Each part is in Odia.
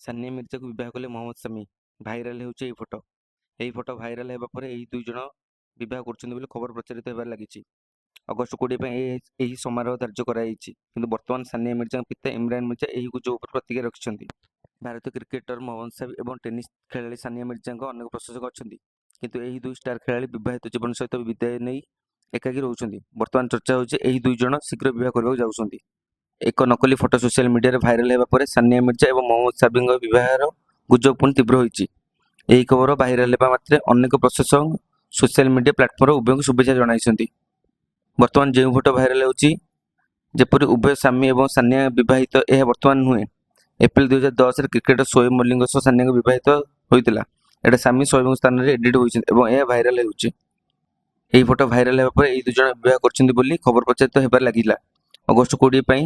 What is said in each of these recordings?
ସାନିଆ ମିର୍ଜାକୁ ବିବାହ କଲେ ମହମ୍ମଦ ସାମି, ଭାଇରାଲ ହେଉଛି ଏହି ଫଟୋ। ଏହି ଫଟୋ ଭାଇରାଲ ହେବା ପରେ ଏହି ଦୁଇ ଜଣ ବିବାହ କରୁଛନ୍ତି ବୋଲି ଖବର ପ୍ରଚାରିତ ହେବାରେ ଲାଗିଛି। ଅଗଷ୍ଟ 20 ପାଇଁ ଏହି ସମାରୋହ ଧାର୍ଯ୍ୟ କରାଯାଇଛି। କିନ୍ତୁ ବର୍ତ୍ତମାନ ସାନିଆ ମିର୍ଜାଙ୍କ ପିତା ଇମ୍ରାନ ମିର୍ଜା ଏହି ଗୁଜବ ଉପରେ ପ୍ରତିକ୍ରିୟା ରଖିଛନ୍ତି। ଭାରତୀୟ କ୍ରିକେଟର ମହମ୍ମଦ ସାମି ଏବଂ ଟେନିସ୍ ଖେଳାଳି ସାନିଆ ମିର୍ଜାଙ୍କ ଅନେକ ପ୍ରଶଂସକ ଅଛନ୍ତି। କିନ୍ତୁ ଏହି ଦୁଇ ଷ୍ଟାର ଖେଳାଳି ବିବାହିତ ଜୀବନ ସହିତ ବିଦାୟ ନେଇ ଏକାକୀ ରହୁଛନ୍ତି। ବର୍ତ୍ତମାନ ଚର୍ଚ୍ଚା ହେଉଛି, ଏହି ଦୁଇ ଜଣ ଶୀଘ୍ର ବିବାହ କରିବାକୁ ଯାଉଛନ୍ତି। ଏକ ନକଲି ଫଟୋ ସୋସିଆଲ ମିଡିଆରେ ଭାଇରାଲ ହେବା ପରେ ସାନିଆ ମିର୍ଜା ଏବଂ ମହମ୍ମଦ ସାମିଙ୍କ ବିବାହର ଗୁଜବ ପୁଣି ତୀବ୍ର ହୋଇଛି। ଏହି ଖବର ଭାଇରାଲ ହେବା ମାତ୍ରେ ଅନେକ ପ୍ରଶଂସକ ସୋସିଆଲ ମିଡିଆ ପ୍ଲାଟଫର୍ମରେ ଉଭୟଙ୍କୁ ଶୁଭେଚ୍ଛା ଜଣାଇଛନ୍ତି। ବର୍ତ୍ତମାନ ଯେଉଁ ଫଟୋ ଭାଇରାଲ ହେଉଛି, ଯେପରି ଉଭୟ ସାମି ଏବଂ ସାନିଆ ବିବାହିତ, ଏହା ବର୍ତ୍ତମାନ ନୁହେଁ। ଏପ୍ରିଲ 2010ରେ କ୍ରିକେଟର ସୋଏବ ମଲ୍ଲିକଙ୍କ ସହ ସାନିଆଙ୍କ ବିବାହିତ ହୋଇଥିଲା। ଏଠାରେ ସାମି ସୋଏବଙ୍କ ସ୍ଥାନରେ ଏଡିଟ୍ ହୋଇଛନ୍ତି ଏବଂ ଏହା ଭାଇରାଲ ହେଉଛି। ଏହି ଫଟୋ ଭାଇରାଲ ହେବା ପରେ ଏହି ଦୁଇ ଜଣ ବିବାହ କରିଛନ୍ତି ବୋଲି ଖବର ପ୍ରଚାରିତ ହେବାରେ ଲାଗିଲା। ଅଗଷ୍ଟ 20 ପାଇଁ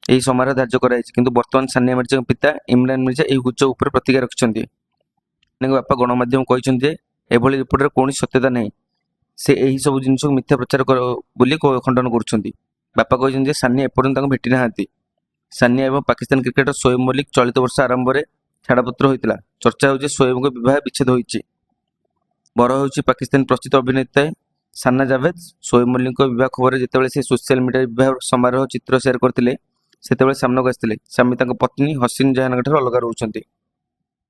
ଏହି ସମାରୋହ ଧାର୍ଯ୍ୟ କରାଯାଇଛି। କିନ୍ତୁ ବର୍ତ୍ତମାନ ସାନିଆ ମିର୍ଜାଙ୍କ ପିତା ଇମ୍ରାନ ମିର୍ଜା ଏହି ଗୁଜବ ଉପରେ ପ୍ରତିକ୍ରିୟା ରଖିଛନ୍ତି। ସାନିଆଙ୍କ ବାପା ଗଣମାଧ୍ୟମକୁ କହିଛନ୍ତି ଯେ ଏଭଳି ରିପୋର୍ଟରେ କୌଣସି ସତ୍ୟତା ନାହିଁ। ସେ ଏହି ସବୁ ଜିନିଷକୁ ମିଥ୍ୟା ପ୍ରଚାର ବୋଲି ଖଣ୍ଡନ କରୁଛନ୍ତି। ବାପା କହିଛନ୍ତି ଯେ ସାନିଆ ଏପର୍ଯ୍ୟନ୍ତ ତାଙ୍କୁ ଭେଟି ନାହାନ୍ତି। ସାନିଆ ଏବଂ ପାକିସ୍ତାନ କ୍ରିକେଟର ସୋଏବ ମଲ୍ଲିକ ଚଳିତ ବର୍ଷ ଆରମ୍ଭରେ ଛାଡ଼ପତ୍ର ହୋଇଥିଲା। ଚର୍ଚ୍ଚା ହେଉଛି, ସୋଏବଙ୍କ ବିବାହ ବିଚ୍ଛେଦ ହୋଇଛି। ବର ହେଉଛି ପାକିସ୍ତାନ ପ୍ରସିଦ୍ଧ ଅଭିନେତା ସାନା ଜାଭେଦ। ସୋଏବ ମଲ୍ଲିକଙ୍କ ବିବାହ ଖବରରେ ଯେତେବେଳେ ସେ ସୋସିଆଲ ମିଡିଆରେ ବିବାହ ସମାରୋହ ଚିତ୍ର ସେୟାର କରିଥିଲେ, ସେତେବେଳେ ସାମ୍ନାକୁ ଆସିଥିଲେ। ସାମି ତାଙ୍କ ପତ୍ନୀ ହସିନ ଜାହାନଙ୍କଠାରୁ ଅଲଗା ରହୁଛନ୍ତି।